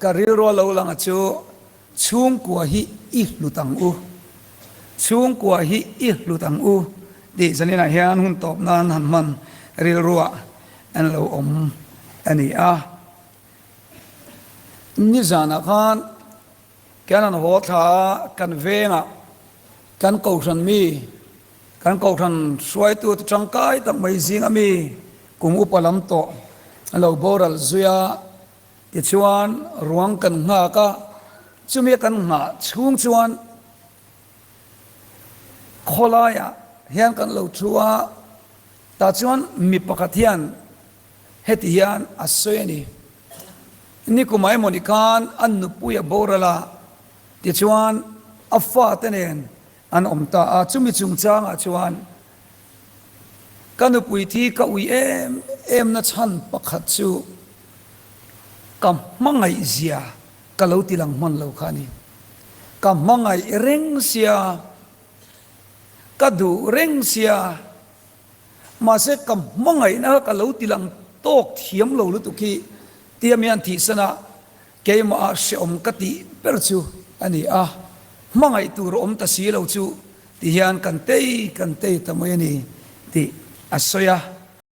ka rilrua lo langa chu chhungkua hi i hlut ang u, chhungkua hi i hlut ang u tih zaninah hian hun tawp nan han hman rilruah an lo awm a ni a. Nizanah khan Kan an haw thla a, kan vengah kan kohhran mi, kan kohhran hruaitute tangkai tak mai zinga mi kum upa lam tawh a lo boral zui a, tichuan ruang kan nghak a, chumi a kan nghah chhung chuan khawlaiah hian kan lo thu a, tah chuan mi pakhat hian Heti hian a sawi a ni. Nikumah emaw ni khan an nupui a boral a, tichuan a fate nen an awm ta a. Chumi chungchangah chuan ka nupui thi ka ui em em na chhan pakhat chu ka hmangaih zia ka lo ti lang hman lo kha a ni. Ka hmangaih reng sia, ka duh reng sia. Mahse ka hmangaihna kha ka lo ti lang tawk thiam lo lutuk hi tia mi an thihsan a, keimah ah hrehawm ka tih ber chu a ni a, hmangaih tur a awm ta si lo chu ti hian kan tei kan tei ta mai a ni tih a sawi a.